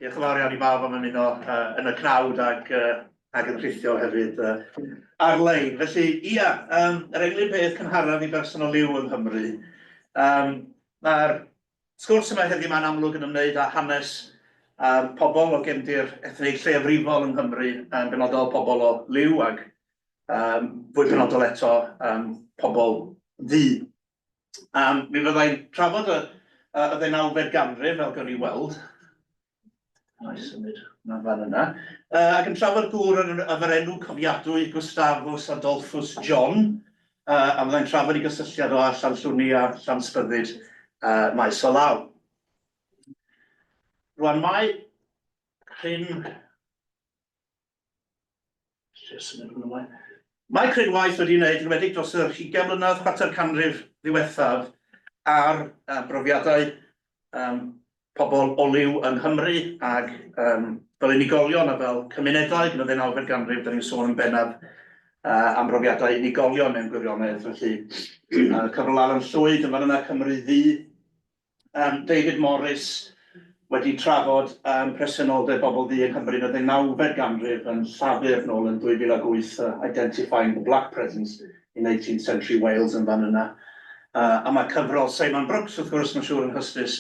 Diolch yn fawr iawn i bawb am ymuno yn y cnawd ac ac yn rhithiol hefyd ar-lein. Felly, ia, yr englyn bedd cynharaf i berson o liw yng Nghymru. Mae'r sgwrs yma heddiw ma'n amlwg yn ymwneud â hanes pobl o gefndir ethnig lleiafrifol yng Nghymru, yn benodol pobl o liw ac fwy penodol eto, pobl ddu. Mi fyddai'n trafod y y ddeunawfed ganrif, fel gawn ni weld. Na i symud hwnna fan yna. Ac yn trafod gŵr yn efo'r enw cofiadwy Gustavus Adolphus John, a fyddai'n trafod ei gysylltiad o â Llanllwni a Llanysbyddyd maes o law. Rwan mae cryn Mae cryn waith wedi wneud, yn enwedig dros yr 20 mlynedd, chwarter canrif ddiwethaf, ar brofiadau pobl o liw yng Nghymru ac fel unigolion a fel cymunedau. Yn y ddeunawfed ganrif, dan ni'n sôn yn bennaf am brofiadau unigolion mewn gwirionedd, felly cyfrol Alan Llwyd yn fan yna, Cymru Ddu, David Morris wedi trafod presenoldeb bobl ddu yng Nghymru yn y ddeunawfed ganrif yn Llafur nôl yn 2008, Identifying the Black Presence in 18th Century Wales yn fan yna. A mae cyfrol Simon Brooks, wrth gwrs, mae'n siŵr yn hysbys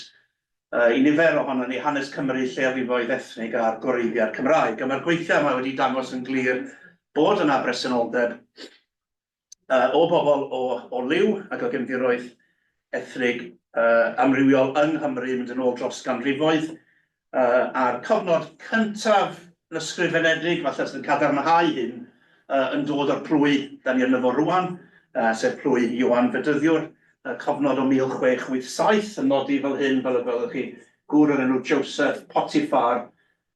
i nifer ohonon ni, Hanes Cymru, Lleiafrifoedd Ethnig a'r Gwreiddiad Cymraeg. A mae'r gweithiau yma wedi dangos yn glir bod yna bresenoldeb o bobl o o liw ac o gefndiroedd ethnig amrywiol yng Nghymru yn mynd yn ôl dros ganrifoedd, a'r cofnod cyntaf yn ysgrifenedig, falle sydd yn cadarnhau hyn, yn dod o'r plwy da ni arno fo rŵan, sef plwy Ioan Fedyddiwr, cofnod o 1687 yn nodi fel hyn, fel y gwelwch chi, gŵr o'r enw Joseph Potiphar,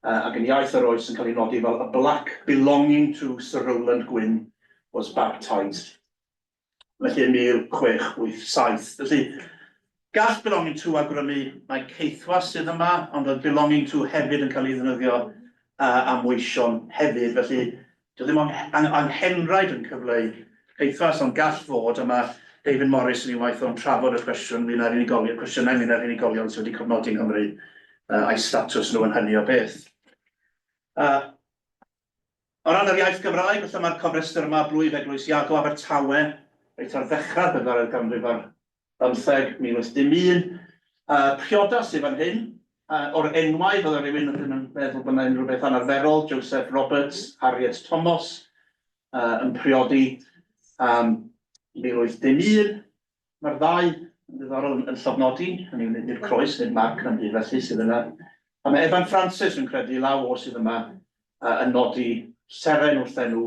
ac yn iaith yr oes yn cael ei nodi fel 'a black belonging to Sir Rowland Gwynne was baptised'. Felly yn 1687. Felly, gall belonging to awgrymu mai caethwas sydd yma, ond oedd belonging to hefyd yn cael ei ddefnyddio am weision hefyd. Felly, Dyw ddim anghenraid yn cyfleu caethwas, ond gall fod, a mae David Morris yn ei waith o'n trafod y cwestiwn ynglŷn â'r unigolion, cwestiynau ynglŷn â'r unigolion sydd wedi cofnodi yng Nghymru a'u statws nhw yn hynny o beth. O ran yr iaith Gymraeg, felly mae'r cofrestr yma, Blwyf Eglwys Iago Abertawe, reit ar ddechrau'r bedwaredd ganrif ar bymtheg, 1811. Priodas i fan hyn, o'r enwau, fydda rhywun ddim yn meddwl bod yna unrhyw beth anarferol, Joseph Roberts, Harriet Thomas, yn priodi um, 1811. Mae'r ddau yn ddiddorol yn, yn llofnodi, hynny yw nid croes, nid marc na'n byd felly sydd yna. A mae Evan Francis yn credu law o sydd yma yn nodi seren wrth enw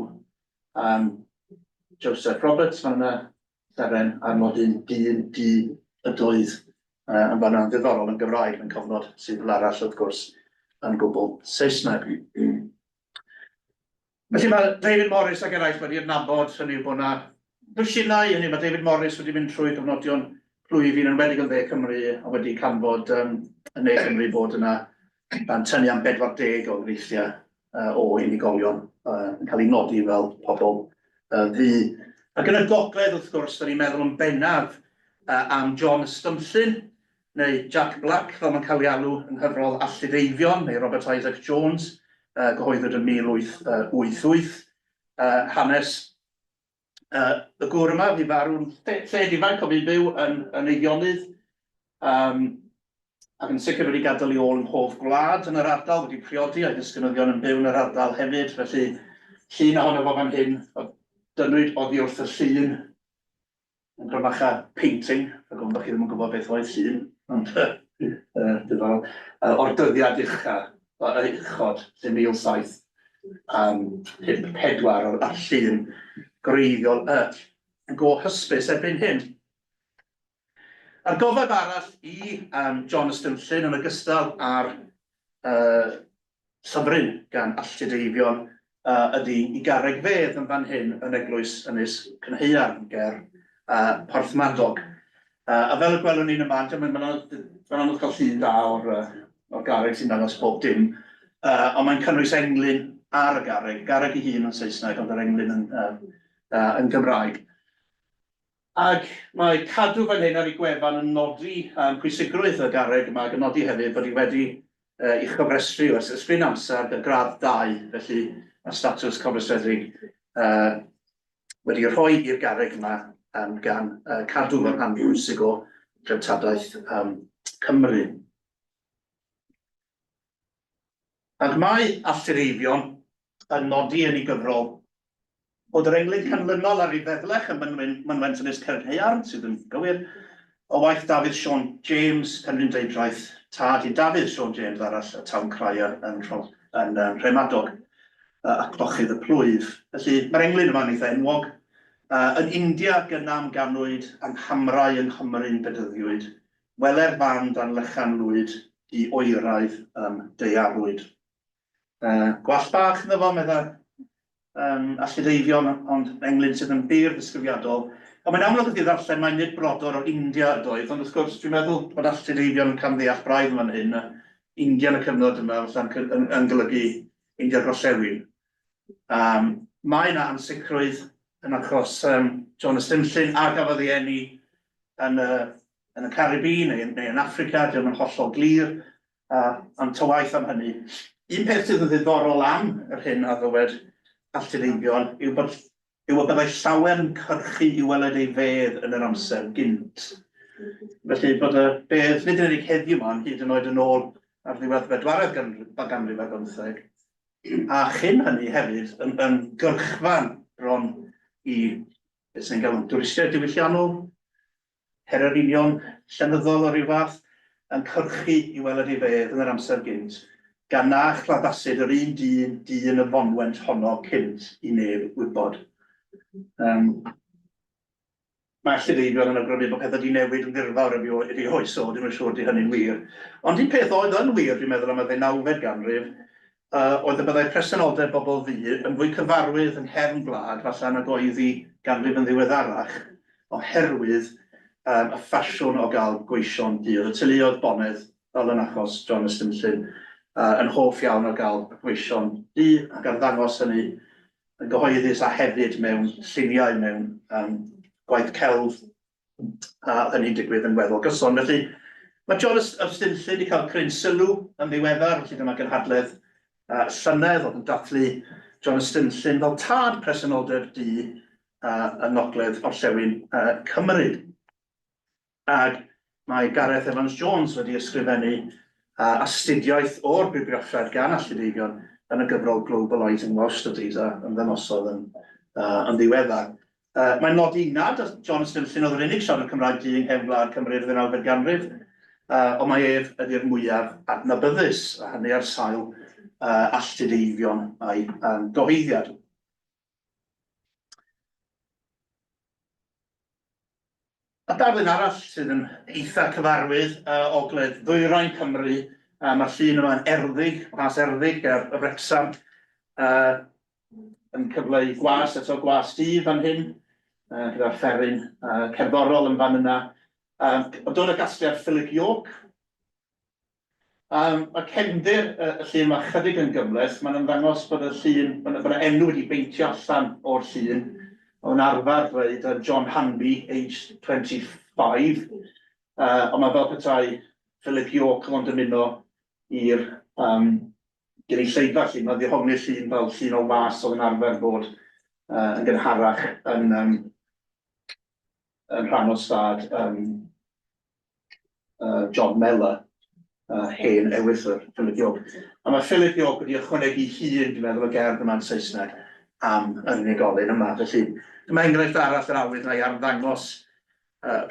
Joseph Roberts, fan yna seren ar nodyn dyn du ydoedd yn fan'na yn ddiddorol yn Gymraeg mewn cofnod sydd fel arall wrth gwrs yn gwbl Saesneg. Felly mae David Morris ac eraill wedi adnabod hynny yw bod yna dwsinau, hynny yw mae David Morris wedi mynd trwy gofnodion plwyfi yn enwedig yn dde Cymru a wedi canfod yn ne Cymru bod yna yn tynnu am 40 o enghreifftiau o unigolion yn cael eu nodi fel pobl ddu. Ac yn y gogledd, wrth gwrs, da ni'n meddwl yn bennaf am John Ystumllyn, neu Jack Black, fel mae'n cael ei alw yng nghyfrol Alltud Eifion, neu Robert Isaac Jones, gyhoeddwyd yn 1888. Hanes y gŵr yma, fu farw'n lled ifanc, ond bu'n byw yn, yn Eifionydd, ac yn sicr wedi gadael ei ôl yng nghof gwlad yn yr ardal, wedi priodi a'i ddisgynyddion yn byw yn yr ardal hefyd, felly llun ohono fo fan hyn, dynnwyd oddi wrth y llun yn gryfach painting, rhag ofn bod chi ddim yn gwybod beth oedd llun, ond diddorol, o'r dyddiad ucha, uchod, sef 1754 o'r llun gwreiddiol y go hysbys erbyn hyn. A'r gofeb arall i um, John Ystumllyn yn ogystal â'r llyfryn gan Alltud Eifion ydy i garreg fedd yn fan hyn yn eglwys Ynys Cynhaearn ger Porthmadog. A fel y gwelwn ni'n y man, mae'n anodd, mae'n anodd cael llun da o'r, o'r garreg sy'n dangos bob dim, ond mae'n cynnwys englyn ar y garreg, garreg ei hun yn Saesneg, ond yr englyn yn, yn Gymraeg. Ac mae Cadw fan hyn ar ei gwefan yn nodi pwysigrwydd y garreg yma ac yn nodi hefyd bod hi wedi ei chofrestru ers ysbryd amser gyda gradd 2, felly mae statws cofrestredig wedi rhoi i'r garreg yma gan Cadw fel rhan bwysig o dreftadaeth Cymru. Ac mae Allt Eifion yn nodi yn ei gyfrol bod yr englyn canlynol ar ei feddlech ym mynwent Ynys Caerhaearn, sydd yn gywir, o waith Dafydd Siôn James, Penrhyndeudraeth, tad i Dafydd Siôn James arall, y Town Crier yn, yn, yn Nhremadog, a clochydd y plwyf. Felly mae'r englyn yma'n eitha enwog. Yn India gynnam ganwyd, yng Nghamrau yng Nghymru'n bedyddiwyd, weler fan dan lechan lwyd, i oeraidd ym daearwyd. Gwall bach ynddo fo, medda Aled Eifion, ond englyn sydd yn bur ddisgrifiadol. A mae'n amlwg wrth i ddarllen mai nid brodor o India ydoedd, ond wrth gwrs dwi'n meddwl bod Aled Eifion yn camddeall braidd yn fan hyn, a India yn y cyfnod yma falla'n yn, yn golygu India'r Gorllewin. Mae yna ansicrwydd yn achos John Ystumllyn a gafodd ei eni yn y, yn y Caribî neu, neu yn Affrica, dio'm yn hollol glir, ond ta waeth am hynny. Un peth sydd yn ddiddorol am yr hyn a ddywed Alltud Eifion yw bod yw y byddai llawer yn cyrchu i weled ei fedd yn yr amser gynt. Felly bod y bedd, nid yn unig heddiw ma, ond hyd yn oed yn ôl ar ddiwedd y bedwaredd ganrif ar bymtheg, a chyn hynny hefyd yn, yn gyrchfan bron i beth sy'n galw'n dwristiaid diwylliannol, pererinion llenyddol o ryw fath, yn cyrchu i weled ei fedd yn yr amser gynt, gan na chladdasid yr un dyn du yn y fonwent honno cynt i neb wybod. Mae Aled Eifion yn awgrymu bod pethau wedi newid yn ddirfawr ef ei oes o, ddim yn siŵr 'di hynny'n wir. Ond un peth oedd yn wir, dwi'n meddwl, am y ddeunawfed ganrif, oedd y byddai presenoldeb bobl ddu yn fwy cyfarwydd yng nghefn gwlad falle nag oedd hi ganrif yn ddiweddarach oherwydd y ffasiwn o gael gweision du. Oedd y teuluoedd bonedd, fel yn achos John Ystumllyn, yn hoff iawn o gael gweision du ac arddangos hynny yn gyhoeddus a hefyd mewn lluniau, mewn gwaith celf, a oedd hynny'n digwydd yn weddol gyson. Felly, mae John Ystumllyn wedi cael cryn sylw yn ddiweddar, felly dyma gynhadledd llynedd oedd yn dathlu John Ystumllyn fel tad presenoldeb du yng ngogledd orllewin Cymru. Ac mae Gareth Evans Jones wedi ysgrifennu astudiaeth o'r biblioffiad gan Aled Eifion yn y gyfrol Globalising Welsh Studies a ymddangosodd yn, yn ddiweddar. Mae'n nodi nad John Ystumllyn oedd yr unig siaradwr Cymraeg du yng nghefn gwlad Cymru yn y ddeunawfed ganrif, ond mae ef ydy'r mwyaf adnabyddus, a hynny ar sail Alltud Eifion a'i gyhoeddiad. A darlun arall sydd yn eitha cyfarwydd, ogledd ddwyrain Cymru, mae'r llun yma yn Erddig, Plas Erddig ger Wrecsam, yn cyfleu gwas eto, gwas du fan hyn, gyda'r fferin cerddorol yn fan yna. Yn dod o gasgliad Philip York. Mae cefndir y llun yma chydig yn gymhleth. Mae'n ymddangos bod y llun, bod yna enw wedi beintio allan o'r llun. Mae'n arfer dweud John Hanby, aged 25, ond mae fel petai Philip York yn ond ymuno i'r gynulleidfa, felly mae'n ddihongli'r llun fel llun o was oedd yn arfer bod yn gynharach yn, yn rhan o stad John Mellor, hen ewythr Philip York. A mae Philip York wedi ychwanegu hun, dwi'n meddwl, y gerdd yma'n Saesneg am yr unigolyn yma. Felly, dyma enghraifft arall yr awydd yna i arddangos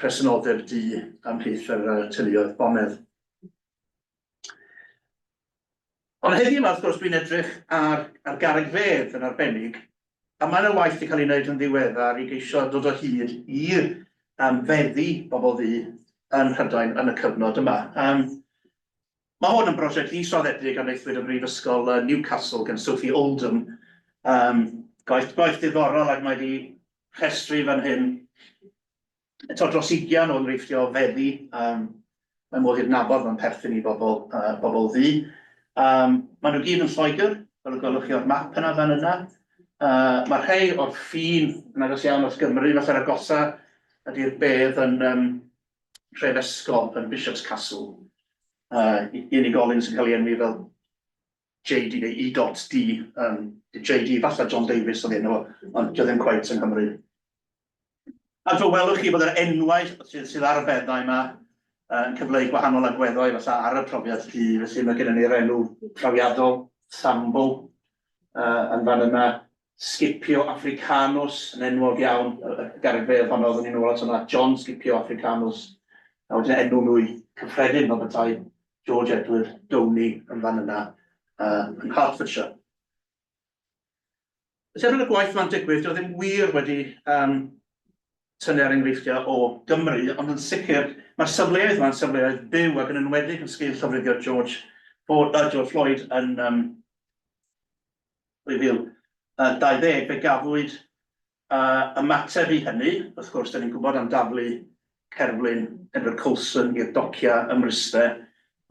presenoldeb du ymhlith yr teuluoedd bonedd. Ond heddiw yma, wrth gwrs, dwi'n edrych ar, ar garreg fedd yn arbennig, a mae yna waith wedi cael ei wneud yn ddiweddar i geisio dod o hyd i'r feddi bobl ddu yn Mhrydain yn y cyfnod yma. Mae hwn yn brosiect israddedig a wnaethpwyd ym Mhrifysgol Newcastle gan Sophie Oldham. Gwaith, gwaith diddorol ac mae wedi rhestru fan hyn eto dros ugian o enghreifftiau o feddi, mae modd i'r nabod mewn perthyn i bobl, bobl ddu. Maen nhw gyd yn Lloegr, fel y gwelwch chi o'r map yna fan yna. Mae rhai o'r ffin yn agos iawn at Gymru, falle'r agosa ydy'r bedd yn Trefesgob, yn Bishop's Castle. Unigolyn sy'n cael ei enwi fel JD neu E.D, JD, falle John Davies oedd enw, ond dio ddim cweit yng Nghymru. A fe welwch chi bod yr enwau sydd ar y beddau yma yn cyfleu gwahanol agweddau fatha ar y profiad du, felly mae gennym ni'r enw trawiadol Sambo yn fan yna, Scipio Africanus yn enwog iawn, y garreg fedd honno, oeddwn ni'n ôl at hwnna, John Scipio Africanus, a wedyn enw mwy cyffredin fel petai George Edward Downey yn fan yna yn Hertfordshire. Felly er bod y gwaith yma'n digwydd, dio ddim wir wedi tynnu ar enghreifftiau o Gymru, ond yn sicr mae'r safleoedd yma'n safleoedd byw ac yn enwedig yn sgil llofruddio George, Ford, George Floyd yn 2020, fe gafwyd ymateb i hynny. Wrth gwrs, da ni'n gwybod am daflu cerflun Edward Colston i'r dociau ym Mryste,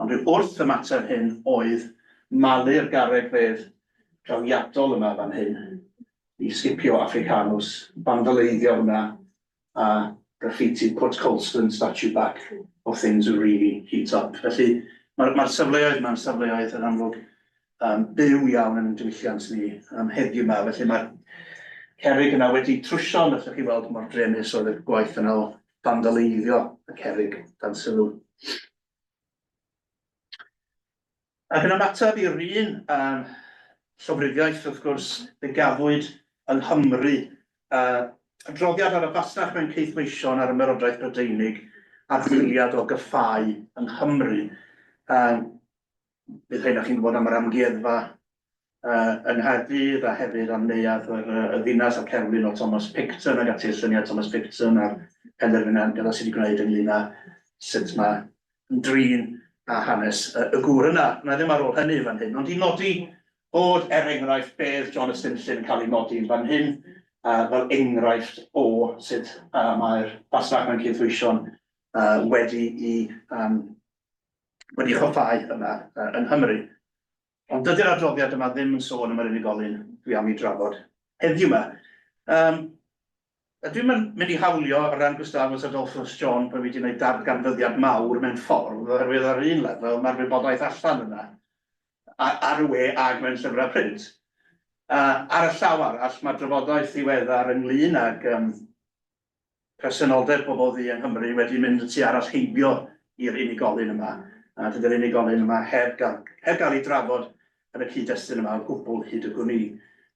ond rhyw wrth ymateb hyn oedd malu'r garreg fedd drawiadol yma fan hyn i Scipio Africanus, vandaleiddio hwnna a graffiti "Put Colston statue back or things will really heat up". Felly mae'r safleoedd yma'n safleoedd yn amlwg byw iawn yn diwylliant ni heddiw yma. Felly mae'r cerrig yna wedi trwsio, ond allwch chi weld mor druenus oedd y gwaith yna o vandaleiddio y cerrig dan sylw. Ac yn ymateb i'r un llofruddiaeth, wrth gwrs, fe gafwyd yng Nghymru adroddiad ar y fasnach mewn caethweision a'r Ymerodraeth Brydeinig, archwiliad o gyffau yng Nghymru. Bydd rhain chi'n gwybod am yr amgueddfa yng Nghaerdydd a hefyd am neuadd y ddinas a cerflun o Thomas Picton ac ati, lluniau Thomas Picton a'r penderfyniadau sydd wedi gwneud ynglyn â sut mae ymdrin â hanes y gŵr yna. Na ddim ar ôl hynny fan hyn, ond i nodi bod, er enghraifft, bedd John Ystumllyn yn cael ei nodi yn fan hyn fel enghraifft o sut mae'r fasnach mewn caethweision wedi choffau yma yng Nghymru. Ond dydy'r adroddiad yma ddim yn sôn am yr unigolyn dwi am ei drafod heddiw yma. A dwi'n mynd i hawlio ar ran Gustavus Adolphus John bod fi wedi gwneud darganfyddiad mawr mewn ffordd, oherwydd ar un lefel mae'r wybodaeth allan yna, ar y we ag mewn llyfrau print. Ar y llaw arall, mae'r drafodaeth ddiweddar ynglyn ag presenoldeb pobl ddu yng Nghymru wedi mynd y tu arall heibio i'r unigolyn yma. A dydy'r unigolyn yma heb gael ei drafod yn y cyd-destun yma o gwbl hyd y gwn i.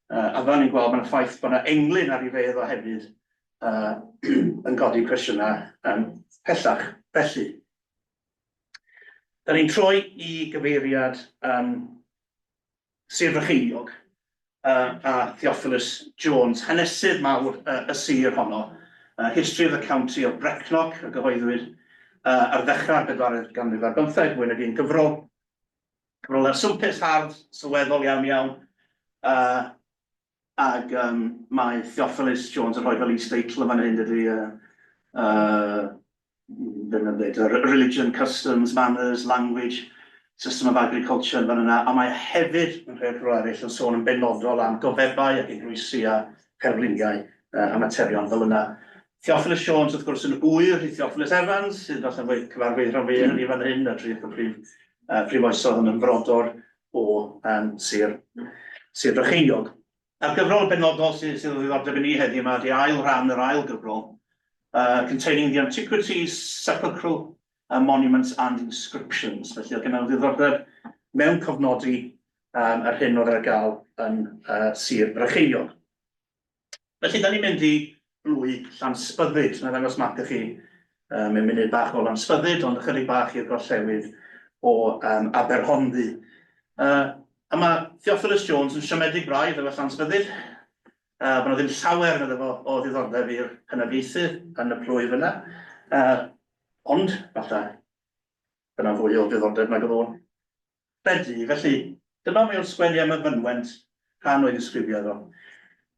A fel ni'n gweld, mae'n ffaith bod yna englyn ar ei fedd o hefyd yn codi cwestiynau pellach. Felly, da ni'n troi i gyfeiriad Sir Frycheiniog a Theophilus Jones, hanesydd mawr y sir honno. History of the County of Brecknock, a gyhoeddwyd ar ddechrau'r bedwaredd ganrif ar bymtheg, mwy nag un gyfrol. Cyfrolau swmpus, hardd, sylweddol iawn iawn. Ag mae Theophilus Jones yn rhoi fel is-deitl yn fan hyn, dydy, ddim yn dweud, Religion, Customs, Manners, Language, System of Agriculture yn fan yna, a mae hefyd, yn rhai o'r eraill, yn sôn yn benodol am gofebau ac eglwysi a cherfluniau a materion fel yna. Theophilus Jones, wrth gwrs, yn ŵyr i Theophilus Evans, sydd falle fwy cyfarwydd rhan fwyaf hynny fan hyn, a drych y prif oesodd yn ymfrodor o Sir Frycheiniog. A'r gyfrol benodol sydd o ddiddordeb i ni heddiw yma ydy ail ran yr ail gyfrol, Containing the Antiquities, Sepulchral Monuments and Inscriptions. Felly oedd gennym ddiddordeb mewn cofnodi yr hyn oedd ar gael yn Sir Frycheiniog. Felly, da ni'n mynd i blwy Llanspyddyd. Na ddangos map i chi mewn munud bach o Lanspyddyd, ond ychydig bach i'r gorllewin o Aberhonddu. A mae Theophilus Jones yn siomedig braidd efo Llanspyddyd. Mae yna ddim llawer yn fo o ddiddordeb i'r hynafiaethydd yn y plwyf yna. Ond, falle, yna fwy o ddiddordeb nag oedd o'n credu. Felly, dyma mae o'n sgwennu am y fynwent, rhan o'i ddisgrifiad o.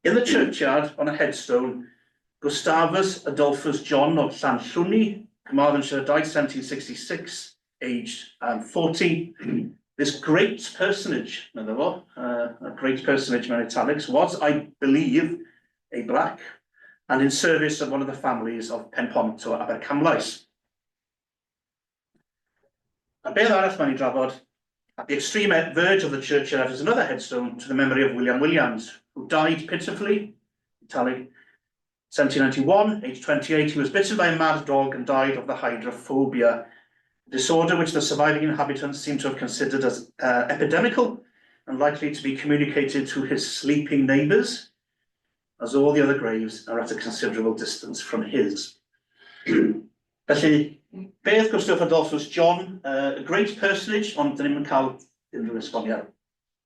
"In the churchyard, on a headstone, Gustavus Adolphus John of Llanllwni, Carmarthenshire, died 1766, aged 40. This great personage," medda fo, "a great personage mewn italics, was, I believe, a black, and in service of one of the families of Penpont or Abercamlais." A beth arall mae'n ei drafod? At the extreme verge of the churchyard is another headstone to the memory of William Williams, who died pitifully, italic, 1791, aged 28, he was bitten by a mad dog and died of the hydrophobia, a disorder which the surviving inhabitants seem to have considered as epidemical and likely to be communicated to his sleeping neighbours, as all the other graves are at a considerable distance from his. Felly, beth Gustav Adolphus John, a great personage, ond dyn ni'n cael unrhyw esboniad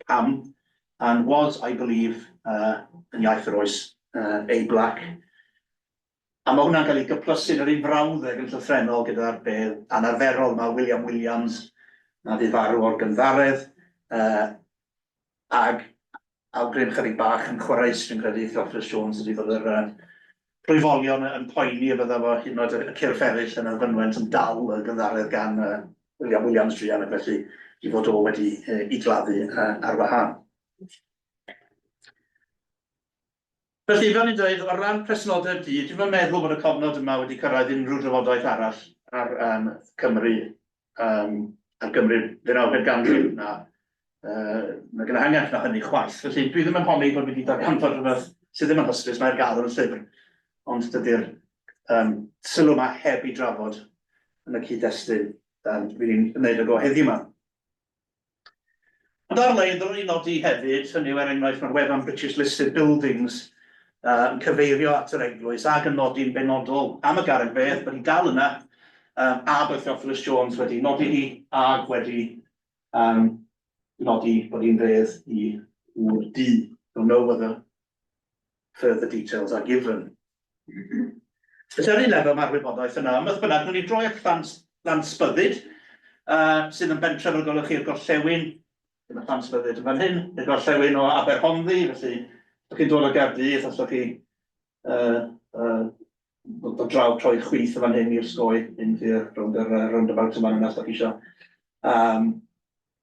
pam, and was, I believe, yn iaith yr oes, a black. A mae hwnna'n cael ei gyplysu yn yr un frawddeg yn llythrennol gyda'r bedd anarferol mae William Williams, na fu farw o'r gynddaredd, ag awgrym chydig bach yn chwareus, dwi'n credu, Theophilus Jones ydy fod yr plwyfolion yn poeni y bydda fo hyd yn oed y cyrff eraill yn y fynwent yn dal y gynddaredd gan William Williams druan, ac felly i fod o wedi i gladdu ar wahân. Felly, fel ni'n dweud, o ran presenoldeb du, dwi'm yn meddwl bod y cofnod yma wedi cyrraedd unrhyw drafodaeth arall ar um, Cymru, um, ar Gymru'r ddeunawfed ganrif, na, na gynhangach na hynny chwaith. Felly, dwi ddim yn honni bod wedi darganfod rhywbeth sydd ddim yn hysbys, mae'r gael yn y llyfr, ond dydy'r um, sylw yma heb ei drafod yn y cyd-destun dwi'n ymwneud ag o heddiw yma. Ond ar-lein, ddylwn i nodi hefyd, hynny yw, er enghraifft, mae'r wefan British Listed Buildings yn cyfeirio at yr eglwys ac yn nodi'n benodol am y garreg fedd, bod hi dal yna, a bod Theophilus Jones wedi nodi hi ac wedi nodi bod hi'n fedd i ŵr du. Don't know whether further details are given. Felly ar un lefel mae'r wybodaeth yna, ond beth bynnag, wnawn ni droi at Llan, Llanysbyddyd, sydd yn bentref fel gwelwch chi i'r gorllewin, dyma Llanysbyddyd yn fan hyn, i'r gorllewin o Aberhonddu, felly os chi'n dod o Gaerdydd, allwch chi dod draw troi chwith yn fan hyn i osgoi mynd i'r rownd yr roundabout yma yna os da chi eisiau.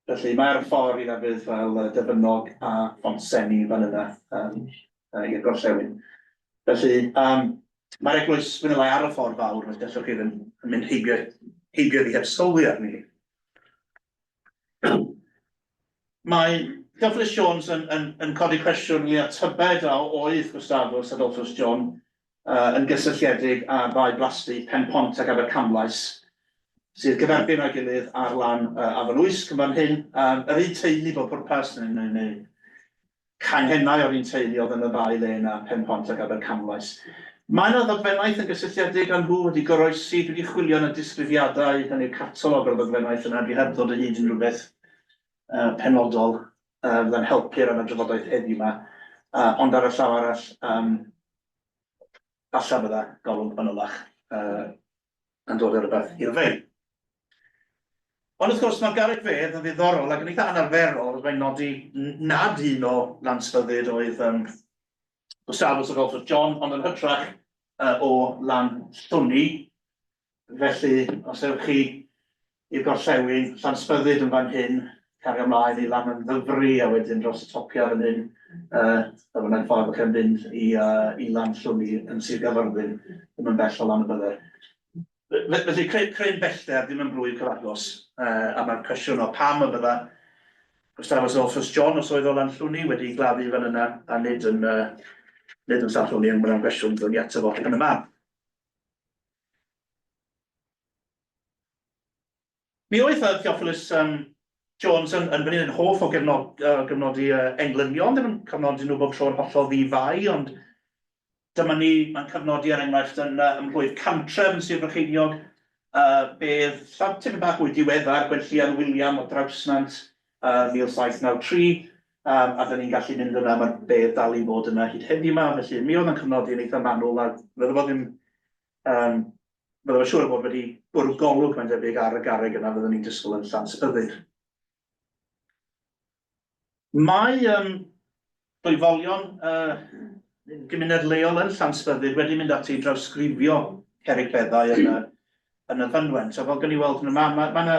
Felly mae ar y ffordd i lefydd fel Defynnog a Phontsenni fan yna i'r gorllewin. Felly mae'r eglwys fwy neu lai ar y ffordd fawr, felly allwch chi ddim yn mynd heibio, heibio iddi heb sylwi arni hi. Mae Theophilus Jones yn, yn, yn codi cwestiwn ynglyn â tybed a oedd Gustavus Adolphus John yn gysylltiedig â'r ddau blasty, Pen-pont ac Abercamlais, sydd gyferbyn â'i gilydd ar lan Afon Wysg yn fan hyn. Yr un teulu bob pwrpas, neu, neu, neu canghennau o'r un teulu oedd yn y ddau le yna, Pen-pont ac Abercamlais. Mae yna ddogfennaeth yn gysylltiedig â nhw wedi goroesi, dwi wedi chwilio yn y disgrifiadau, hynny yw catalog o'r ddogfennaeth yna, dwi heb ddod o hyd i unrhyw beth penodol fydda'n helpu ar y drafodaeth heddiw yma. Ond ar y llaw arall, falle bydda golwg fanylach yn dod â rhywbeth i'r fei. Ond wrth gwrs mae'r garreg fedd yn ddiddorol ac yn eitha anarferol, achos mae'n nodi nad un o Lansfyddyd oedd Gustavus Adolphus John, ond yn hytrach o Lanllwni. Felly, os ewch chi i'r gorllewin, Llanysbyddyd yn fan hyn, cario ymlaen i Lanymddyfri a wedyn dros y topiau fan hyn, a fyna'n ffordd o'ch chi'n mynd i, i Lanllwni yn Sir Gaerfyrddin, ddim yn bell o Lanybydder. Felly, cryn, cryn bellter, ddim yn blwyf cyfagos, a mae'r cwestiwn o pam y bydda Gustavus Adolphus John, os oedd o Lanllwni, wedi gladdu fan yna, a nid yn, nid yn Llanllwni, yn mae'n gwestiwn byddwn ni ateb o yn y man. Mi oedd Theophilus Jones yn, yn yn hoff o gefnod, gefnodi englynion, ddim yn cyfnodi nhw bob tro'n hollol ddi-fai, ond dyma ni, mae'n cyfnodi er enghraifft yn ym mhlwyf Cantref yn Sir Frycheiniog, bedd llawn tipyn bach mwy diweddar, Gwenllian William o Drawsnant, 1793, a dyn ni'n gallu mynd yna, mae'r bedd dal i fod yna hyd heddiw yma, felly mi oedd yn cyfnodi yn eitha manwl, a fydde fo ddim bydde fo siŵr o fod wedi bwrw golwg, mae'n debyg, ar y garreg yna fyddwn ni'n disgwyl yn Llanysbyddyd. Mae plwyfolion gymuned leol yn Llanysbyddyd wedi mynd ati i drawsgrifio cerrig beddau yn y, yn y fynwent. A fel gwn i weld yn y man, mae, mae yna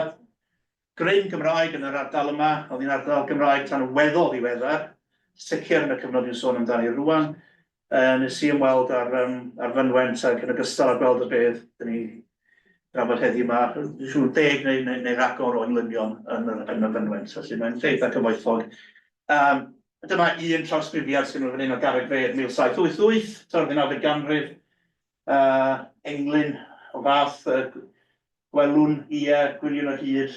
gryn Gymraeg yn yr ardal yma, oedd hi'n ardal Gymraeg tan weddol ddiweddar, sicr yn y cyfnod dwi'n sôn amdani rwan. Nes i ymweld â'r ar fynwent ac yn ogystal â gweld y bedd, dyn ni drafod heddiw yma, dwi'n siŵr 10 neu ragor o englynion yn y fynwent, felly mae'n lle eitha cyfoethog. Dyma un trawsgrifiad sy'n fan hyn o Garreg Fedd 1788, torri ddeunawfed ganrif, englyn o fath gwelwn ie, gwyliwn o hyd,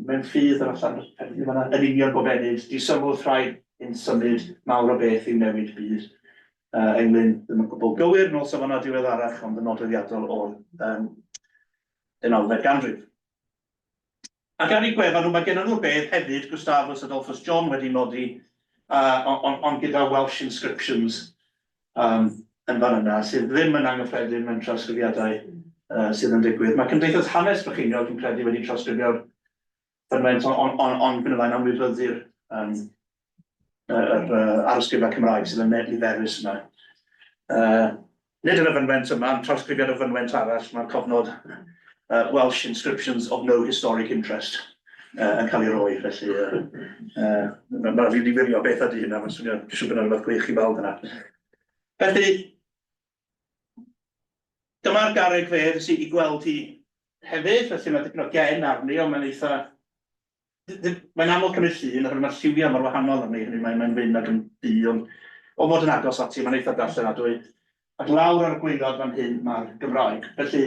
mewn ffydd yr allan yn union bob ennyd, disymwth rhaid yn symud mawr o beth i'w newid byd. Englyn ddim yn gwbl gywir, nôl safonau diweddarach, ond yn nodweddiadol o'r deunawfed ganrif. Ac ar eu gwefan nhw, mae gennym nhw'r bedd hefyd, Gustavus Adolphus John wedi nodi, ond on gyda Welsh inscriptions yn fan yna, sydd ddim yn anghyffredin mewn trawsgrifiadau sydd yn digwydd. Mae Cymdeithas Hanes Brycheiniog, dwi'n credu, wedi trawsgrifio'r fynwent, ond on, on, on, on, anwybyddu'r yr arysgrifau Cymraeg sydd yn niferus yma. Nid yn y fynwent yma, ond trawsgrifiad o fynwent arall, mae'r cofnod Welsh Inscriptions of No Historic Interest yn cael ei roi, felly mae'n fi wedi wirio beth ydy hynna, mae'n swnio, dwi'n siŵr bod yna rhywbeth gwych i weld yna. Felly, dyma'r garreg fedd sydd i gweld hi hefyd, felly mae dipyn o gen arni, ond mae'n eitha. Mae'n anodd cymryd llun, oherwydd mae'r lliwiau mor wahanol arni, hynny mae'n wyn ac yn du, ond o fod yn agos ati, mae'n eitha darllenadwy. Ac lawr ar y gwaelod fan hyn mae'r Gymraeg. Felly,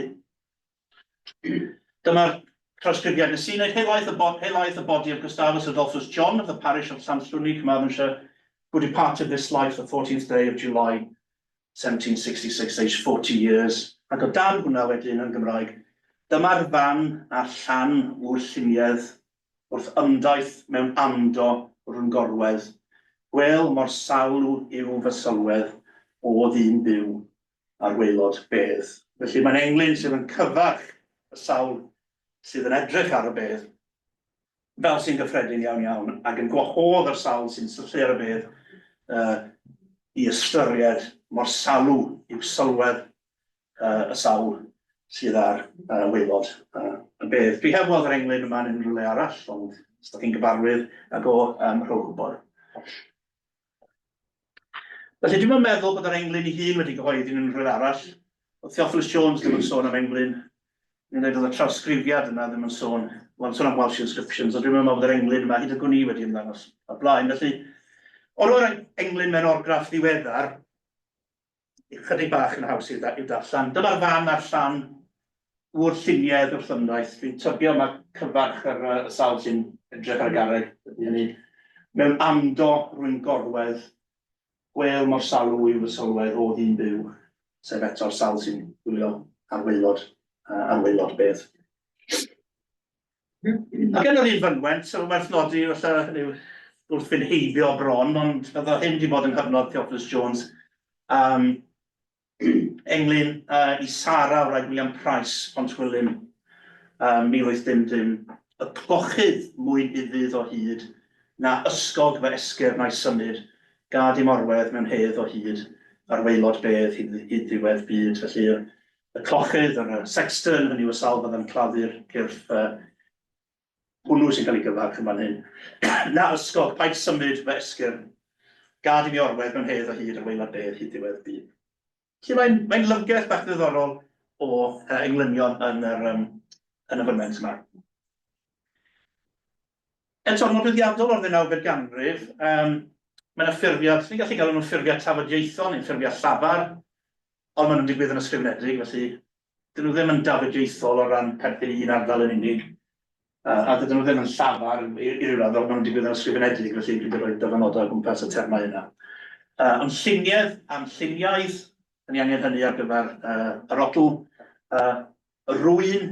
dyma'r trawsgrifiad nes i wneud. Here lieth the body of Gustavus Adolphus John of the parish of Llanllwni, Carmarthenshire, who departed this life the 14th day of July 1766, aged 40 years. Ac o dan hwnna wedyn yn Gymraeg, dyma'r fan a'r llan ŵr lluniedd wrth ymdaith mewn amdo rhwng gorwedd. Gwel mor salw yw fy sylwedd o ddyn byw ar waelod bedd. Felly mae'n englyn sydd yn cyfarch y sawl sydd yn edrych ar y bedd, fel sy'n gyffredin iawn iawn, ac yn gwahodd yr sawl sy'n syllu ar y bedd i ystyried mor salw yw sylwedd y sawl sydd ar waelod y bedd. Dwi heb weld yr englyn yma yn unrhyw le arall, ond os ydych chi'n gyfarwydd ag o, rhowch wybod. Felly dwi'm yn meddwl bod yr englyn ei hun wedi gyhoeddi yn unrhyw le arall. Oedd Theophilus Jones ddim yn sôn am englyn. Ni'n dweud oedd y trawsgrifiad yna ddim yn sôn, wel, sôn am Welsh inscriptions, ond dwi'm yn meddwl bod yr englyn yma, hyd y gwn i, wedi ymddangos o'r blaen. Felly, o roi'r englyn mewn orgraff ddiweddar, ychydig bach yn haws i'w darllen. Dyma'r fan a'r llan ŵr lluniedd wrth ymdaith. Dwi'n tybio mae cyfarch yr y sawl sy'n edrych ar y garreg ydy hynny. Mewn amdo rwy'n gorwedd, gwêl mor salw yw fy sylwedd o ddyn byw, sef eto'r sawl sy'n gwylio ar waelod, ar waelod bedd. Ac yn yr un fynwent, so werth nodi falle, hynny yw, wrth fynd heibio bron, ond fydda hyn wedi bod yng nghyfnod Theophilus Jones, englyn i Sara, wraig William Price, Pontgwilym, 1810, y clochydd mwyn ufudd o hyd, na ysgog fy esgyrn na'i symud, gad i'm orwedd mewn hedd o hyd, ar waelod bedd hyd ddiwedd byd. Felly, y clochydd, yr sexton, hynny yw y sawl fydd yn claddu'r cyrff hwnnw sy'n cael ei gyfarch yn fan hyn. Na ysgog, paid symud fy esgyrn. Gad i mi orwedd mewn hedd o hyd ar waelod bedd hyd ddiwedd byd. Felly mae'n mae lyfrgell bach ddiddorol o englynion yn y fynwent yma. Eto, nodweddiadol o'r ddeunawfed ganrif, mae yna ffurfiad, ni'n gallu galw nhw'n ffurfiau tafodieithol neu'n ffurfiau llafar, ond maen nhw'n digwydd yn ysgrifenedig, felly dyn nhw ddim yn dafodieithol o ran perthyn i un ardal yn unig, a dydyn nhw ddim yn llafar i ryw raddau, maen nhw'n digwydd yn ysgrifenedig, felly dwi wedi rhoi dyfynodau o gwmpas y termau yna. Ond lluniedd am lluniaidd, da ni angen hynny ar gyfer yr odl. Rwy'n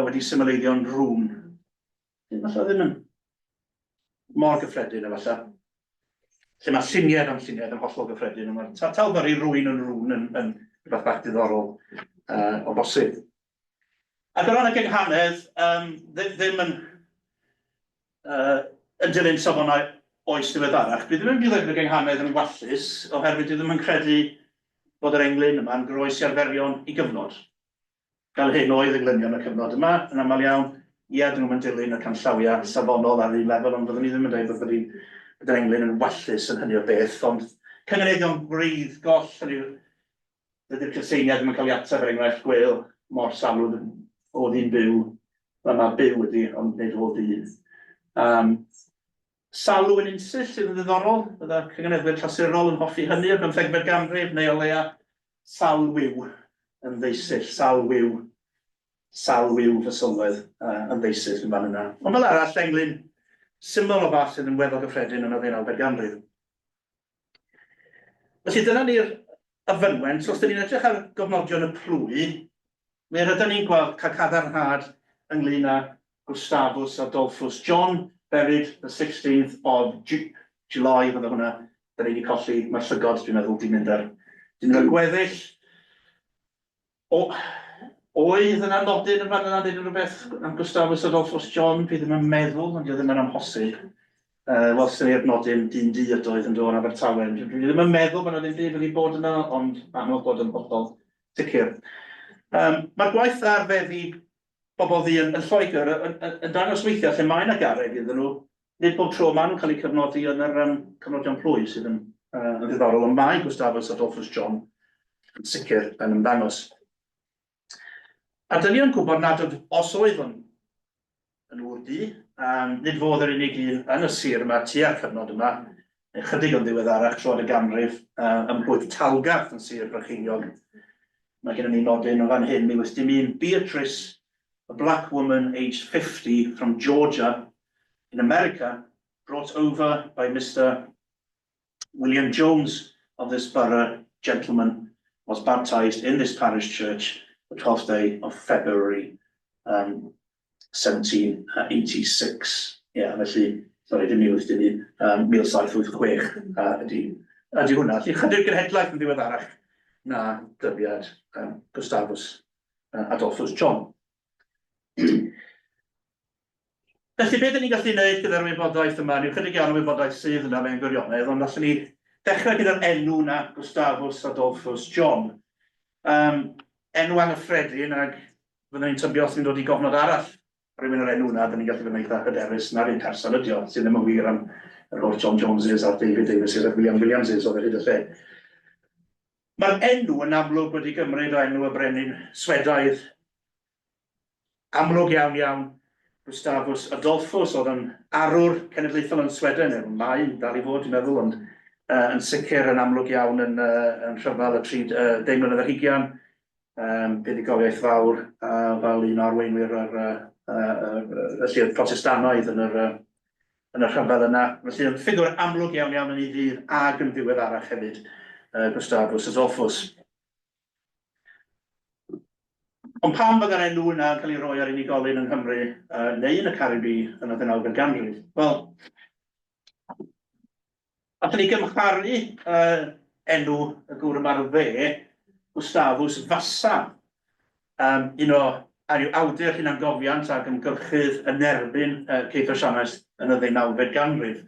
wedi symleiddio'n rŵn. Falle ddim yn mor gyffredin efallai. Lle mae lluniedd am lluniedd yn hollol gyffredin, ond mae'r talfyru rwy'n yn rŵn yn rhywbeth bach diddorol o bosib. Ac o ran y gynghanedd, ddim yn dilyn safonau oes diweddarach. Dwi ddim yn mynd i ddweud bod y gynghanedd yn wallus, oherwydd dwi ddim yn credu bod yr englyn yma'n groes i arferion i gyfnod. Fel hyn oedd englynion y cyfnod yma, yn aml iawn. Ia, dyn nhw'm yn dilyn y canllawiau safonol ar un lefel, ond fyddwn i ddim yn dweud bod yr englyn yn wallus yn hynny o beth, ond cynganeddion gwreiddgoll, hynny yw, Dydy'r cyseiniad ddim yn cael ei ateb, er enghraifft, gwêl mor salw o ddyn byw, fel mae byw ydy, ond nid o ddyn. Salw yn unsill sydd yn ddiddorol, bydda cynganeddwyr clasurol yn hoffi hynny o'r bymthegfed ganrif, neu o leia salwiw yn ddeusill, salwiw, salwiw fy sylwedd yn ddeusill yn fan yna. Ond fel arall, englyn syml o fath sydd yn weddol gyffredin yn y ddeunawfed ganrif. Felly dyna ni'r y fynwent. Os 'dyn ni'n edrych ar gofnodion y plwy, mi rydyn ni'n gweld cael cadarnhad ynglyn â Gustavus Adolphus John, buried the 16th of July, fydde hwnna, da ni wedi colli, mae'r llygod, dwi'n meddwl, di mynd ar, di mynd ar gweddill. O, oedd yna nodyn yn fan yna, neu rhywbeth am Gustavus Adolphus John, dwi ddim yn meddwl, ond ddim yn amhosib. Wel, sy'n ni'r nodyn dyn du ydoedd yn dod yn Abertawe. Dwi ddim yn meddwl bod yna ddim byd wedi bod yna, ond anodd bod yn hollol sicr. Mae'r gwaith ar feddi bobl ddu yn Lloegr yn dangos weithiau lle mae yna garreg iddyn nhw, nid bob tro maen nhw'n cael eu cyfnodi yn yr cyfnodion plwy sydd yn ddiddorol, ond mae Gustavus Adolphus John yn sicr yn ymddangos. A dyn ni yn gwybod nad oedd, os oedd o'n yn ŵr du, nid fo oedd yr unig un yn y sir yma tua'r cyfnod yma, neu chydig yn ddiweddarach troad y ganrif, ym mhlwyf Talgarth yn Sir Brycheiniog. Mae gennym ni nodyn o fan hyn, 1801, Beatrice, a black woman aged 50 from Georgia in America, brought over by Mr William Jones of this borough, gentleman, was baptised in this parish church the 12th day of February 1786. Ie, yeah, felly, sorry, dim 1881, 1786 ydy hwnna. Felly, chydig genhedlaeth yn ddiweddarach na dyddiad Gustavus Adolphus John. Felly, be dyn ni'n gallu gwneud gyda'r wybodaeth yma? Ni'n chydig iawn o wybodaeth sydd yna mewn gwirionedd, ond allwn ni ddechrau gyda'r enw na, Gustavus Adolphus John. Enw anghyffredin, ac fyddwn ni'n tybio os ni'n dod i gofnod arall rhywun o'r enw yna, dyn ni'n gallu bod yn eitha hyderus na'r un person ydi o, sydd ddim yn wir am yr holl John Joneses a'r David Davises a'r William Williamses oedd ar hyd y lle. Mae'r enw yn amlwg wedi gymryd o enw y brenin Swedaidd amlwg iawn iawn, Gustavus Adolphus, oedd yn arwr cenedlaethol yn Sweden, neu mae'n dal i fod, dwi'n meddwl, ond yn sicr yn amlwg iawn yn rhyfel y 30 mlynedd ar hugian, buddugoliaeth fawr fel un o arweinwyr yr y lluoedd Protestannaidd yn y rhyfel yna. Felly yn ffigwr amlwg iawn iawn yn ei ddydd ag yn ddiweddarach hefyd, Gustavus Adolphus. Ond pam byddai'r enw yna yn cael ei roi ar unigolyn yng Nghymru neu yn y Caribî yn y ddeunawfed ganrif? Wel, allwn ni gymharu enw y gŵr yma ar y dde, Gustavus Vassa, un o awdur hunangofiant ac ymgyrchydd yn erbyn caethwasianaeth yn y ddeunawfed ganrif,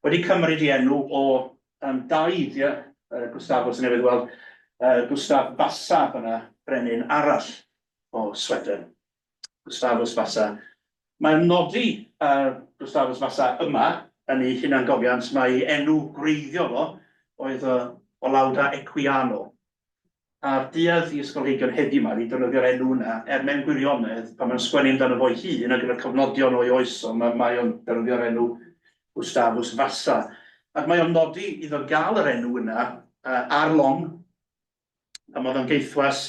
wedi cymryd ei enw o daid, ie, Gustavus yn newydd weld, Gustav Vasa fyna, brenin arall o Sweden. Gustavus Vasa. Mae'n nodi Gustavus Vasa yma yn ei hunangofiant, mae enw gwreiddiol o oedd Olaudah Equiano. A'r duedd i ysgolheigion heddiw 'ma ydi defnyddio'r enw yna, er mewn gwirionedd, pan mae'n sgwennu amdano fo'i hun ar gyfer cofnodion o'i oes o, mae, mae o'n defnyddio'r enw Gustavus Vassa. Ac mae o'n nodi iddo gael yr enw yna ar long, pan oedd o'n gaethwas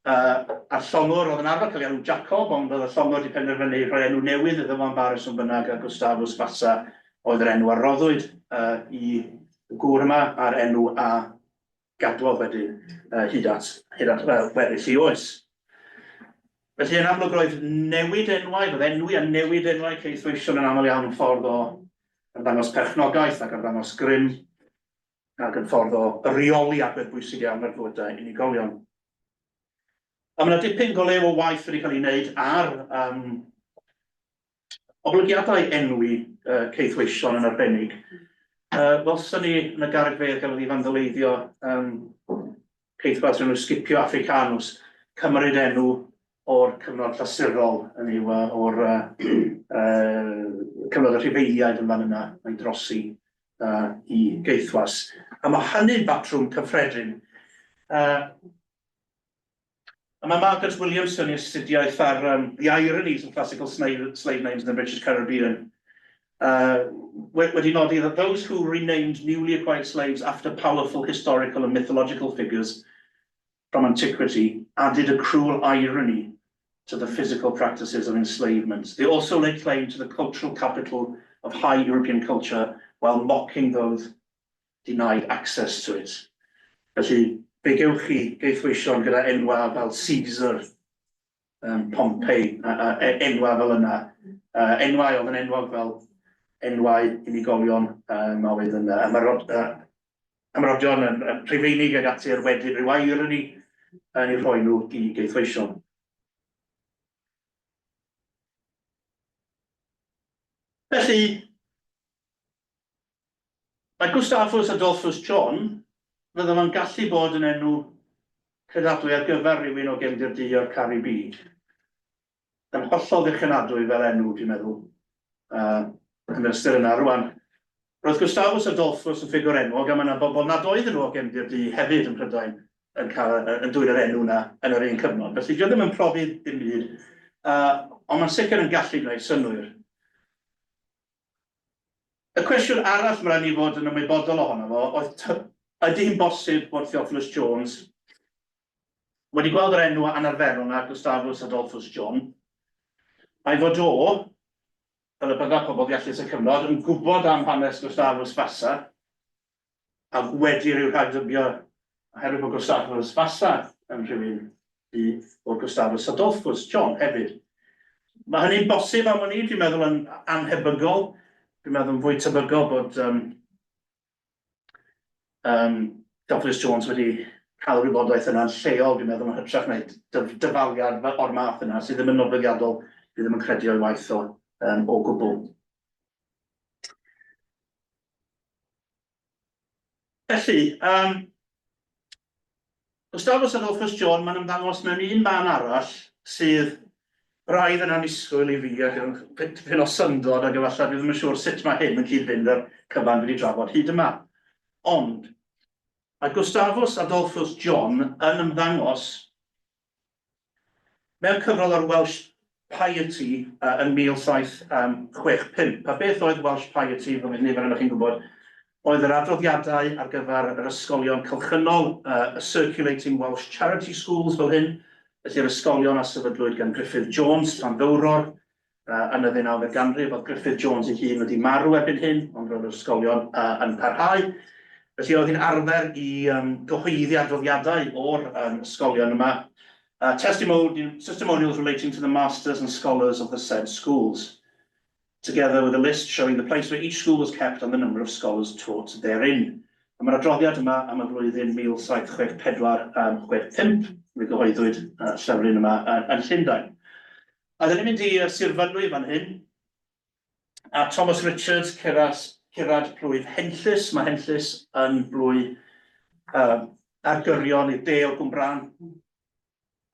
a'r llongwr oedd yn arfer cael ei alw'n Jacob, ond oedd y llongwr wedi penderfynu rhoi enw newydd iddo fo am ba reswm bynnag, a Gustavus Vassa oedd yr enw a roddwyd i y gŵr yma, a'r enw a gadwodd wedyn hyd at weddill ei oes. Felly yn amlwg roedd newid enwau, roedd enwi a newid enwau caethweision yn aml iawn yn ffordd o arddangos perchnogaeth ac arddangos grym ac yn ffordd o reoli agwedd bwysig iawn ar fywydau unigolion. A mae yna dipyn go lew o waith wedi cael ei wneud ar oblygiadau enwi caethweision yn arbennig. Welson ni yn y garreg fedd gafodd ei fandaleiddio caethwas enw Scipio Africanus, cymryd enw o'r cyfnod clasurol, hynny yw o'r cyfnod y Rhufeiniaid yn fan yna, mae'n drosi i gaethwas. A mae hynny'n batrwm cyffredin. A mae Margaret Williamson i astudiaeth ar The Ironies of Classical Slave Names in the British Caribbean wedi nodi that those who renamed newly acquired slaves after powerful historical and mythological figures from antiquity added a cruel irony to the physical practices of enslavement. They also laid claim to the cultural capital of high European culture while mocking those denied access to it. Felly, fe gewch chi gaethweision gyda enwa fel Caesar, Pompey, a enwa fel yna. Enwau oedd yn enwog fel enwau unigolion oedd yn ymrodion yn Rhufeinig ag ati er wedyn rhyw irony yn eu rhoi nhw i gaethweision. Felly, mae Gustavus Adolphus John, fydda fo'n gallu bod yn enw credadwy ar gyfer rhywun o gefndir du o'r Caribî. Yn hollol ddichonadwy fel enw, dwi'n meddwl, yn yr ystyr yna. Rwan, roedd Gustavus Adolphus yn ffigwr enwog, a mae yna bobl nad oedden nhw o gefndir du hefyd yn Prydain yn cael, yn dwyn yr enw yna yn yr un cyfnod. Felly, dio ddim yn profi dim byd, ond mae'n sicr yn gallu gwneud synnwyr. Y cwestiwn arall mae rhaid ni fod yn ymwybodol ohono fo oedd ydy hi'n bosib bod Theophilus Jones wedi gweld yr enw anarferol 'na, Gustavus Adolphus John, a'i fod o, fel y bydda pobl ddeallus y cyfnod, yn gwybod am hanes Gustavus Vassa, ac wedi rhyw rhagdybio, oherwydd bod Gustavus Vassa yn rhywun du, bod Gustavus Adolphus John hefyd. Mae hynny'n bosib am wn i, dwi'n meddwl yn annhebygol. Dwi'n meddwl yn fwy tebygol bod Theophilus Jones wedi cael yr wybodaeth yna'n lleol, dwi'n meddwl, yn hytrach na dyfaliad o'r math yna, sydd ddim yn nodweddiadol, dwi ddim yn credu o'i waith o, o gwbl. Felly, Gustavus Adolphus John, mae'n ymddangos mewn un man arall sydd braidd yn annisgwyl i fi ac yn tipyn o syndod ac efallai dwi ddim yn siŵr sut mae hyn yn cyd-fynd â'r cyfan dwi wedi drafod hyd yma. Ond mae Gustavus Adolphus John yn ymddangos mewn cyfrol ar Welsh Piety yn 1765. A beth oedd Welsh Piety, fel nifer ohonoch chi'n gwybod, oedd yr adroddiadau ar gyfer yr ysgolion cylchynol, y Circulating Welsh Charity Schools fel hyn, felly'r ysgolion a sefydlwyd gan Griffith Jones, Llanddowror, yn y ddeunawfed ganrif. Oedd Griffith Jones ei hun wedi marw erbyn hyn, ond roedd yr ysgolion yn parhau. Felly oedd hi'n arfer i gyhoeddi adroddiadau o'r ysgolion yma. Testimonials relating to the masters and scholars of the said schools, together with a list showing the place where each school was kept and the number of scholars taught therein. A mae'r adroddiad yma am y flwyddyn 1764 65, fe gyhoeddwyd llyfryn yma yn Llundain. A dyn ni'n mynd i Sir Fynwy fan hyn, a Thomas Richards, Curas, curad plwyf Henllys. Mae Henllys yn blwy ar gyrion i'r de o Gwmbrân.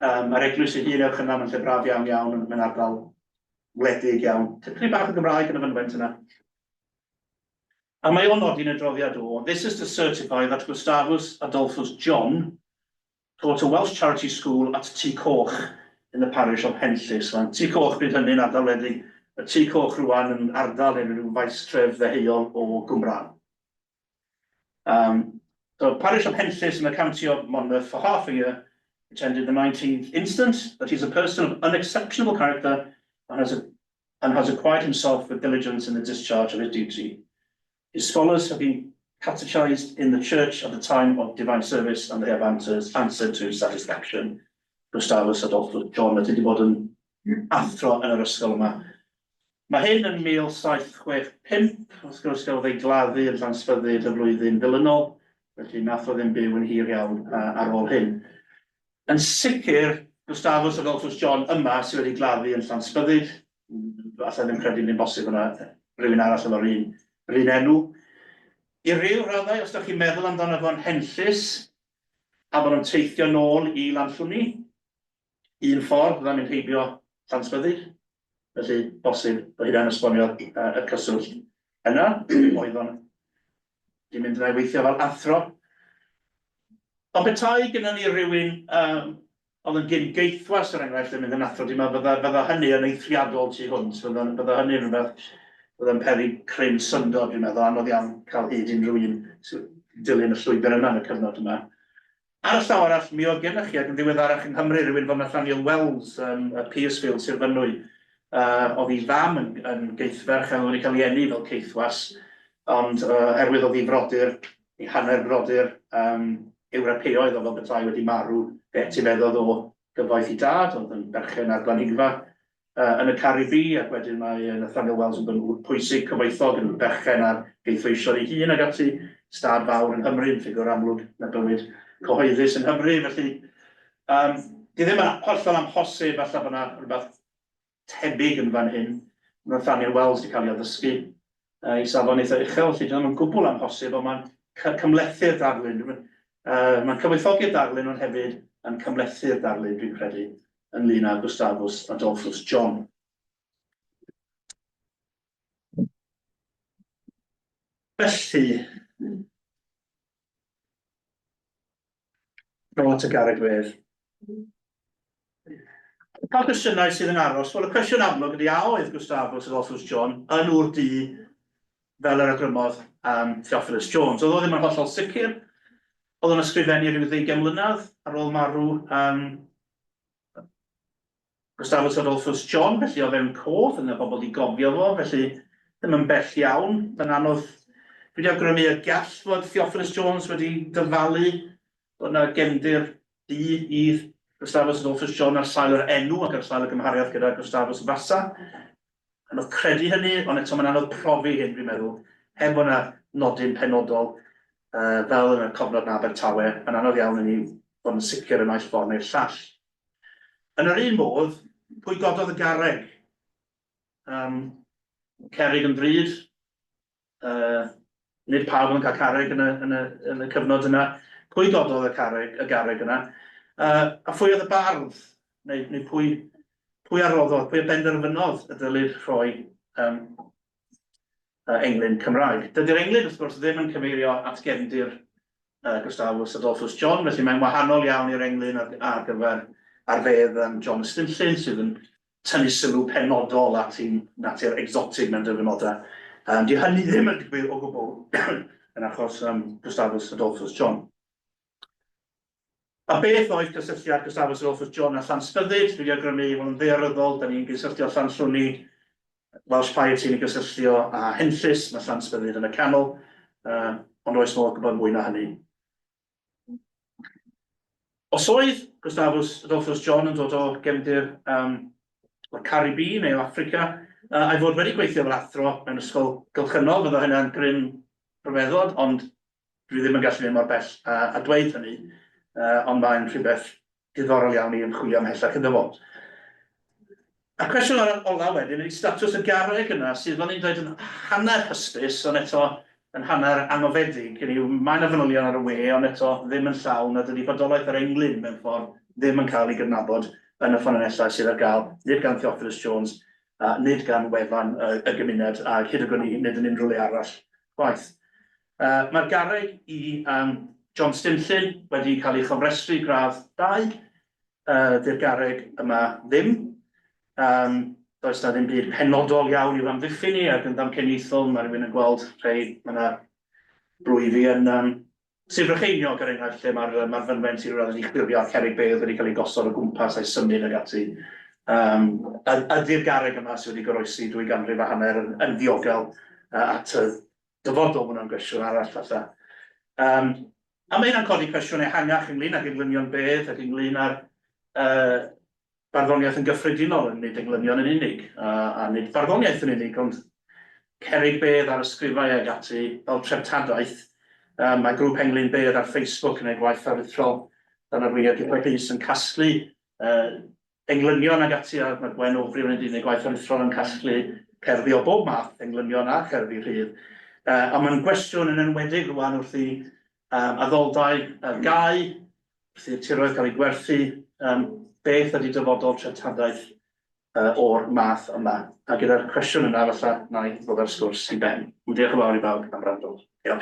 Mae'r eglwys ei hun, ewch yna, mae'n lle braf iawn iawn, mae'n ardal wledig iawn. Tipyn bach o Gymraeg yn y fynwent yna. A mae o'n nodi yn y adroddiad o, "This is to certify that Gustavus Adolphus John taught a Welsh charity school at Tŷ Coch in the parish of Henllys." Mae'n Tŷ Coch bryd hynny'n ardal wledig, y Tŷ Coch rwan yn ardal neu rhyw faestref ddeheuol o Gwmbrân. So, parish of Henllys in the county of Monmouth for half a year, which ended the 19th instant, that he's a person of unexceptionable character and has acquired himself with diligence in the discharge of his duty. His scholars have been catechized in the church at the time of divine service and they have answered to satisfaction. Gustavus Adolphus John ydy wedi bod yn athro yn yr ysgol yma. Mae hyn yn 1765, wrth gwrs gafodd ei gladdu yn Llanysbyddyd y flwyddyn ddilynol, felly nath o ddim byw yn hir iawn ar ôl hyn. Yn sicr, Gustavus Adolphus John yma sydd wedi gladdu yn Llanysbyddyd, allai ddim credu ddim bosib yna rhywun arall efo'r un enw. I ryw raddau, os ydych chi'n meddwl amdano fo'n Henllys, a bod nhw'n teithio nôl i Lanllwni, un ffordd fydda'n mynd heibio Llanysbyddyd, felly bosib bod hynna'n esbonio y cyswllt yna. Oedd o'n di mynd yna i weithio fel athro. Ond petai gyda ni rhywun oedd yn gyn geithwas, er enghraifft, yn mynd yn athro, dwi'n meddwl bydda, bydda hynny yn eithriadol tu hwnt, bydda, bydda hynny'n rhywbeth bydda'n peri cryn syndod, dwi'n meddwl, anodd iawn cael hyd unrhyw un sy'n dilyn y llwybr yna yn y cyfnod yma. Ar y llaw arall, mi oedd gennych chi, ac yn ddiweddarach yng Nghymru, rhywun fel Nathaniel Wells, y Piercefield, Sir Fynwy, oedd ei fam yn, yn geithferch a oedd wedi cael ei eni fel caethwas, ond oherwydd oedd ei frodyr, ei hanner frodyr Ewropeaidd, oedd fel petai wedi marw, fe etifeddodd o gyfoeth ei dad, oedd yn berchen ar blanhigfa yn y Caribî, ac wedyn mae Nathaniel Wells yn dod yn ŵr pwysig, cyfoethog, yn berchen ar gaethweision ei hun ac ati, stad fawr yng Nghymru, yn ffigwr amlwg yn y bywyd cyhoeddus yng Nghymru, felly di ddim yn hollol amhosib falle bod yna rhywbeth tebyg yn fan hyn. Nathaniel Wells wedi cael ei addysgu i safon eitha uchel, felly ddim yn gwbl amhosib, ond mae'n cymhlethu'r darlun. Mae'n cyfoethogi'r darlun, ond hefyd yn cymhlethu'r darlun, dwi'n credu, ynglyn â Gustavus Adolphus John. Felly, nôl at y garreg fedd. Pa gwestiynau sydd yn aros? Wel, y cwestiwn amlwg ydy a oedd Gustavus Adolphus John yn ŵr du fel yr awgrymodd Theophilus Jones. Oedd o ddim yn hollol sicr. Oedd o'n ysgrifennu rhyw ddeugain mlynedd ar ôl marw Gustavus Adolphus John, felly o fewn cof, yna bobl wedi gofio fo, felly ddim yn bell iawn. Mae'n anodd, dwi wedi awgrymu y gall fod Theophilus Jones wedi dyfalu bod yna gefndir du i Gustavus Adolphus John ar sail yr enw ac ar sail y gymhariaeth gyda Gustavus Vassa. Anodd credu hynny, ond eto mae'n anodd profi hyn, dwi'n meddwl, heb fod yna nodyn penodol fel yn y cofnod yn Abertawe, mae'n anodd iawn i ni fod yn sicr y naill ffordd neu'r llall. Yn yr un modd, pwy gododd y garreg? Cerrig yn ddrud, nid pawb yn cael carreg yn y, yn y, yn y cyfnod yna. Pwy gododd y carreg, y garreg yna? A phwy oedd y bardd? Neu, neu pwy, pwy a roddodd, pwy a benderfynodd y dylid rhoi englyn Cymraeg? Dydy'r englyn, wrth gwrs, ddim yn cyfeirio at gefndir Gustavus Adolphus John, felly mae'n wahanol iawn i'r englyn ar, ar gyfer ar fedd John Ystumllyn, sydd yn tynnu sylw penodol at ein natur egsotig mewn dyfynodau. Di hynny ddim yn digwydd o gwbl yn achos Gustavus Adolphus John. A beth oedd cysylltiad Gustavus Adolphus John â Llanspyddyd? Dwi wedi awgrymu, wel yn ddaearyddol, da ni'n gysylltio Llanllwni, Welsh Piety yn gysylltio â Henllys, mae Llanspyddyd yn y canol, ond oes modd gwybod mwy na hynny. Os oedd Gustavus Adolphus John yn dod o gefndir o'r Caribî neu o Affrica, a'i fod wedi gweithio fel athro mewn ysgol gylchynol, fydda hynna'n gryn rhyfeddod, ond dwi ddim yn gallu mynd mor bell a dweud hynny, ond mae'n rhywbeth diddorol iawn i ymchwilio ymhellach iddo fo. A'r cwestiwn ola wedyn ydy statws y garreg yna sydd, fel ni'n dweud, yn hanner hysbys, ond eto yn hanner angofedig. Hynny yw, mae yna fanylion ar y we, ond eto ddim yn llawn, a dydy bodolaeth yr englyn mewn ffordd ddim yn cael ei gydnabod yn y ffynonellau sydd ar gael, nid gan Theophilus Jones, a nid gan wefan y gymuned, a hyd y gwn i, nid yn unrhyw le arall chwaith. Mae'r garreg i John Stinllyn wedi cael ei chofrestru gradd 2. Dy'r garreg yma ddim. Does 'na ddim byd penodol iawn i'w amddiffyn ni, ac yn ddamcaniaethol mae rhywun yn gweld rhai, mae yna blwyfi yn Sir Frycheiniog, er enghraifft, lle mae'r ma fynwent i ryw raddau wedi chwilio a'r cerrig bedd wedi cael eu gosod o gwmpas a'i symud ag ati. Ydy'r garreg yma sydd wedi goroesi 250 yn, yn ddiogel at y dyfodol, mae hwnna'n gwestiwn arall falle. A mae hynna'n codi cwestiwn ehangach ynglyn ag englynion bedd ac ynglyn â'r barddoniaeth yn gyffredinol, nid englynion yn unig, a nid barddoniaeth yn unig, ond cerrig bedd ar ysgrifau ag ati fel treftadaeth. Mae grŵp Englyn Bedd ar Facebook yn ei gwaith aruthrol dan arweiniad Guto Rhys yn casglu englynion ag ati, a mae Gwen Overy wedi gwneud gwaith aruthrol yn casglu cerddi o bob math, englynion a cherddi rhydd. Ond mae'n gwestiwn yn enwedig rwan wrth i addoldai gau, wrth i'r tiroedd gael eu gwerthu, beth ydy dyfodol treftadaeth o'r math yma? A gyda'r cwestiwn yna, falle, na i ddod â'r sgwrs i ben. Diolch yn fawr i bawb am wrando. Diolch.